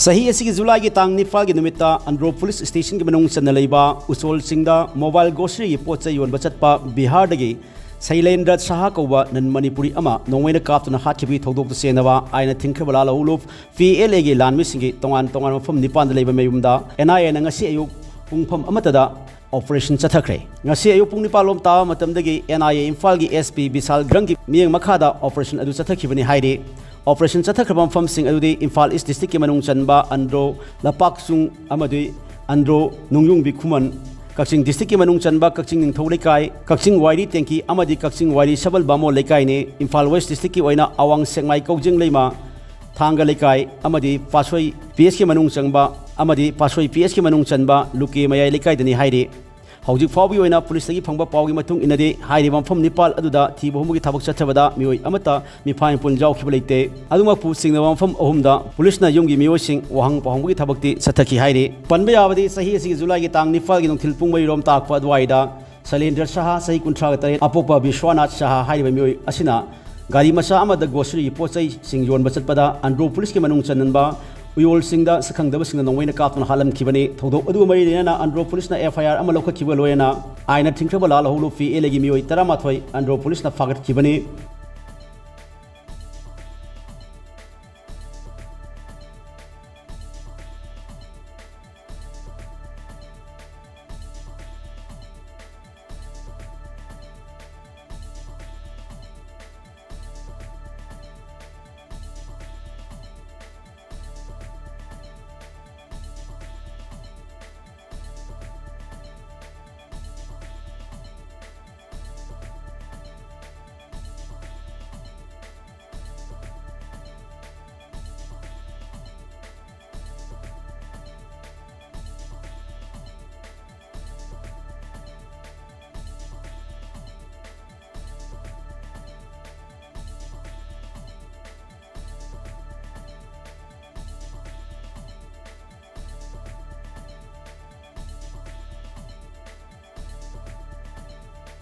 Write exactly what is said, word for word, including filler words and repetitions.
ꯆꯍꯤ ꯑꯁꯤꯒꯤ ꯖꯨꯂꯥꯏꯒꯤ ꯇꯥꯡ ꯅꯤꯄꯥꯜꯒꯤ ꯅꯨꯃꯤꯠꯇ ꯑꯟꯗ꯭ꯔꯣ ꯄꯨꯂꯤꯁ ꯁ꯭ꯇꯦꯁꯟꯒꯤ ꯃꯅꯨꯡ ꯆꯟꯅ ꯂꯩꯕ ꯎꯆꯣꯜꯁꯤꯡꯗ ꯃꯣꯕꯥꯏꯜ ꯒ꯭ꯔꯣꯁꯔꯤꯒꯤ ꯄꯣꯠ ꯆꯩ ꯌꯣꯟꯕ ꯆꯠꯄ ꯕꯤꯍꯥꯔꯗꯒꯤ ꯁꯩꯂꯦꯟꯗ꯭ꯔ ꯁꯍꯥ ꯀꯧꯕ ꯅꯟ ꯃꯅꯤꯄꯨꯔꯤ ꯑꯃ ꯅꯣꯡꯃꯩꯅ ꯀꯥꯞꯇꯨꯅ ꯍꯥꯠꯈꯤꯕꯒꯤ ꯊꯧꯗꯣꯛꯇ ꯆꯦꯟꯅꯕ ꯑꯥꯏꯟꯅ ꯊꯤꯡꯈ꯭ꯔꯕ ꯂꯥꯜꯍꯧꯂꯨꯞ ꯄꯤ ꯑꯦꯜ ꯑꯦꯒꯤ ꯂꯥꯟꯃꯤꯁꯤꯡꯒꯤ ꯇꯣꯉꯥꯟ ꯇꯣꯉꯥꯟꯕ ꯃꯐꯝ ꯅꯤꯄꯥꯟꯗ ꯂꯩꯕ ꯃꯌꯨꯝꯗ ꯑꯦꯟ ꯑꯥꯏ ꯑꯦꯅ ꯉꯁꯤ ꯑꯌꯨꯛ ꯄꯨꯡꯐꯝ ꯑꯃꯠꯇꯗ ꯑꯣꯄꯔꯦꯁꯟ ꯆꯠꯊꯈ꯭ꯔꯦ꯫ ꯉꯁꯤ ꯑꯌꯨꯛ ꯄꯨꯡ ꯅꯤꯄꯥꯜ ꯂꯣꯝ ꯇꯥꯕ ꯃꯇꯝꯗꯒꯤ ꯑꯦꯟ ꯑꯥꯏ ꯑꯦ ꯏꯝꯐꯥꯜꯒꯤ ꯑꯦꯁ ꯄꯤ ꯕꯤꯁꯥꯜ ꯒ꯭ꯔꯪꯒꯤ ꯃꯤꯠꯌꯦꯡ ꯃꯈꯥꯗ ꯑꯣꯄꯔꯦꯁꯟ ꯑꯗꯨ ꯆꯠꯊꯈꯤꯕꯅꯤ ꯍꯥꯏꯔꯤ꯫ ꯑꯣꯄꯔꯦꯁꯟ ꯆꯠꯊꯈ꯭ꯔꯕ ꯃꯐꯝꯁꯤꯡ ꯑꯗꯨꯗꯤ ꯏꯝꯐꯥꯜ ꯏꯁ ꯗꯤꯁꯇ꯭ꯔꯤꯛꯀꯤ ꯃꯅꯨꯡ ꯆꯟꯕ ꯑꯟꯗ꯭ꯔꯣ ꯂꯄꯥꯛꯆꯨꯡ ꯑꯃꯗꯤ ꯑꯟꯗ꯭ꯔꯣ ꯅꯨꯡꯌꯨꯡꯕꯤ ꯈꯨꯃꯟ, ꯀꯛꯆꯤꯡ ꯗꯤꯁꯇ꯭ꯔꯤꯛꯀꯤ ꯃꯅꯨꯡ ꯆꯟꯕ ꯀꯛꯆꯤꯡ ꯅꯤꯡꯊꯧ ꯂꯩꯀꯥꯏ, ꯀꯛꯆꯤꯡ ꯋꯥꯏꯔꯤ ꯇꯦꯡꯀꯤ ꯑꯃꯗꯤ ꯀꯛꯆꯤꯡ ꯋꯥꯏꯔꯤ ꯁꯕꯜ ꯕꯥꯃꯣꯟ ꯂꯩꯀꯥꯏꯅꯤ꯫ ꯏꯝꯐꯥꯜ ꯋꯦꯁ ꯗꯤꯁꯇ꯭ꯔꯤꯛꯀꯤ ꯑꯣꯏꯅ ꯑꯋꯥꯡ ꯁꯦꯛꯃꯥꯏ ꯀꯧꯖꯤꯡ ꯂꯩꯃ ꯊꯥꯡꯒ ꯂꯩꯀꯥꯏ ꯑꯃꯗꯤ ꯄꯥꯠꯁꯣꯏ ꯄꯤ ꯑꯦꯁꯀꯤ ꯃꯅꯨꯡ ꯆꯟꯕ ꯑꯃꯗꯤ ꯄꯥꯠꯁꯣꯏ ꯄꯤ ꯑꯦꯁꯀꯤ ꯃꯅꯨꯡ ꯆꯟꯕ ꯂꯨꯀꯦ ꯃꯌꯥꯏ ꯂꯩꯀꯥꯏꯗꯅꯤ ꯍꯥꯏꯔꯤ꯫ ꯍꯧꯖꯤꯛ ꯐꯥꯎꯕꯒꯤ ꯑꯣꯏꯅ ꯄꯨꯂꯤꯁꯇꯒꯤ ꯐꯪꯕ ꯄꯥꯎꯒꯤ ꯃꯇꯨꯡ ꯏꯟꯅꯗꯤ ꯍꯥꯏꯔꯤꯕ ꯃꯐꯝ ꯅꯤꯄꯥꯜ ꯑꯗꯨꯗ ꯊꯤꯕ ꯍꯨꯝꯕꯒꯤ ꯊꯕꯛ ꯆꯠꯊꯕꯗ ꯃꯤꯑꯣꯏ ꯑꯃꯠꯇ ꯃꯤꯐꯥ ꯃꯤꯄꯨꯟ ꯌꯥꯎꯈꯤꯕ ꯂꯩꯇꯦ꯫ ꯑꯗꯨꯃꯛꯄꯨ ꯆꯤꯡꯅꯕ ꯃꯐꯝ ꯑꯍꯨꯝꯗ ꯄꯨꯂꯤꯁꯅ ꯌꯨꯝꯒꯤ ꯃꯤꯑꯣꯏꯁꯤꯡ ꯋꯥꯍꯪ ꯄꯥꯎꯍꯪꯕꯒꯤ ꯊꯕꯛꯇꯤ ꯆꯠꯊꯈꯤ ꯍꯥꯏꯔꯤ꯫ ꯄꯟꯕ ꯌꯥꯕꯗꯤ ꯆꯍꯤ ꯑꯁꯤꯒꯤ ꯖꯨꯂꯥꯏꯒꯤ ꯇꯥꯡ ꯅꯤꯄꯥꯜꯒꯤ ꯅꯨꯡꯊꯤꯜ ꯄꯨꯡ ꯃꯔꯤꯔꯣꯝ ꯇꯥꯛꯄ ꯑꯗꯨꯋꯥꯏꯗ ꯁꯩꯂꯦꯟꯗ꯭ꯔ ꯁꯍꯥ, ꯆꯍꯤ ꯀꯨꯟꯊ꯭ꯔꯥꯒ ꯇꯔꯦꯠ, ꯑꯄꯣꯛꯄ ꯕꯤꯁ꯭ꯋꯥꯅꯥꯊ ꯁꯍꯥ ꯍꯥꯏꯔꯤꯕ ꯃꯤꯑꯣꯏ ꯑꯁꯤꯅ ꯒꯥꯔꯤ ꯃꯆꯥ ꯑꯃꯗ ꯒ꯭ꯔꯣꯁꯔꯤꯒꯤ ꯄꯣꯠ ꯆꯩꯁꯤꯡ ꯌꯣꯟꯕ ꯆꯠꯄꯗ ꯑꯟꯗ꯭ꯔꯣ ꯄꯨꯂꯤꯁꯀꯤ ꯃꯅꯨꯡ ꯆꯟꯕ ꯎꯌꯣꯜꯁꯤꯡꯗ ꯁꯛꯈꯪꯗꯕꯁꯤꯡꯅ ꯅꯣꯡꯃꯩꯅ ꯀꯥꯞꯇꯨꯅ ꯍꯥꯠꯂꯝꯈꯤꯕꯅꯤ꯫ ꯊꯧꯗꯣꯛ ꯑꯗꯨꯒ ꯃꯔꯤ ꯂꯩꯅꯅ ꯑꯟꯗ꯭ꯔꯣ ꯄꯨꯂꯤꯁꯅ ꯑꯦꯐ ꯑꯥꯏ ꯑꯥꯔ ꯑꯃ ꯂꯧꯈꯠꯈꯤꯕꯒ ꯂꯣꯏꯅꯅ ꯑꯥꯏꯟꯅ ꯊꯤꯡꯈ꯭ꯔꯕ ꯂꯥꯜꯍꯧꯂꯨꯞ ꯄꯤ ꯑꯦꯜ ꯑꯦꯒꯤ ꯃꯤꯑꯣꯏ ꯇꯔꯥꯃꯥꯊꯣꯏ ꯑꯟꯗ꯭ꯔꯣ ꯄꯨꯂꯤꯁꯅ ꯐꯥꯒꯠꯈꯤꯕꯅꯤ꯫